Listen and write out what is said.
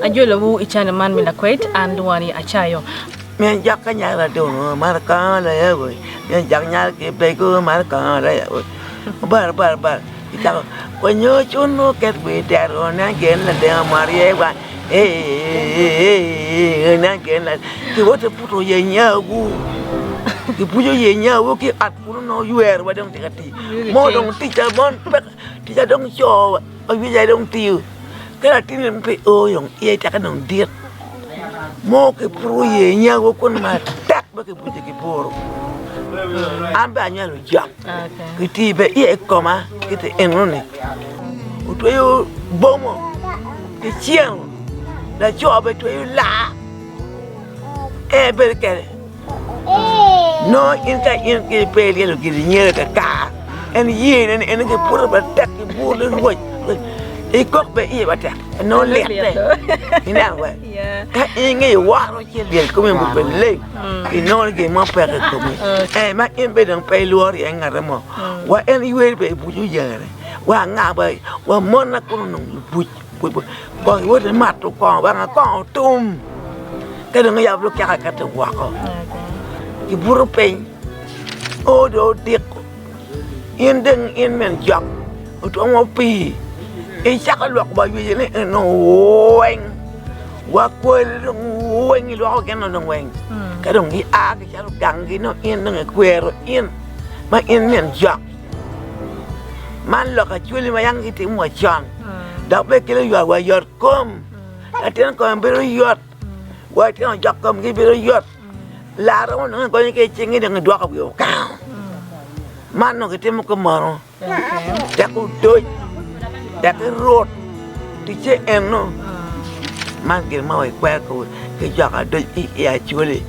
Ajolowu i channel man me Lakwed, an lwongo ni Acayo. Mien jak ka nyar adono mar ka la ya we mien jak nyar ki bego mar ka la ya we bar bar bar itako konyo chuno ket we tero na gen la de mar ye wa eh na gen la ki wote puto ye nyagu ki pujo ye nyagu ki at puno no ywer wa dong tika ti mo dong tica mon pe tica dong co awica dong tiyo ka latinni pe o dong iye teke dong dit Mo kipuro iye nyago kun matek ma kibuco ki buru. An bene anywalo jok kitiyo bene iye i koma kiti enoni otweyo bomo ki cen laco bene tweyo laa en bedo kene nongo in ka in pe ilyelo gin inyero kakar en yene ni en kiputo matek ki bur lirwoc ikok bene iye matek. Nongo litte ineno we ka in ingeyo woro ci lyel komi obed leng inongo ni gin mo peke i komi eh ma in bene dong pe ilworo iye ngate mo wa en yweri bene ibuc oyere wa anga ba wa mon na kono onongo ibuc kong iwot imato kongo wanga kongo otum ka dong iyabo lukeka ka to woko ibuto piny o dong odiko In dong in min jok otwongo pii, icako lwoko wa ywece ni eno weng, wa kweli dong weng ilwoko gin dong weng, ka dong gia gicito ganggi nongo in dong ikwero in ma in min jok. Man lok acholi ma yam gitimo wa con dok bene kelo ywak wa yot kom, latin kome bedo yot wa litino jok komgi bedo yot. Laro onongo igonyo ki i cingi dong idwoko wi okang. Man onongo kitimo kumeno tek odoc, tek irut ticce eno. Man gin ma wakwero ki jok adoc i Acholi.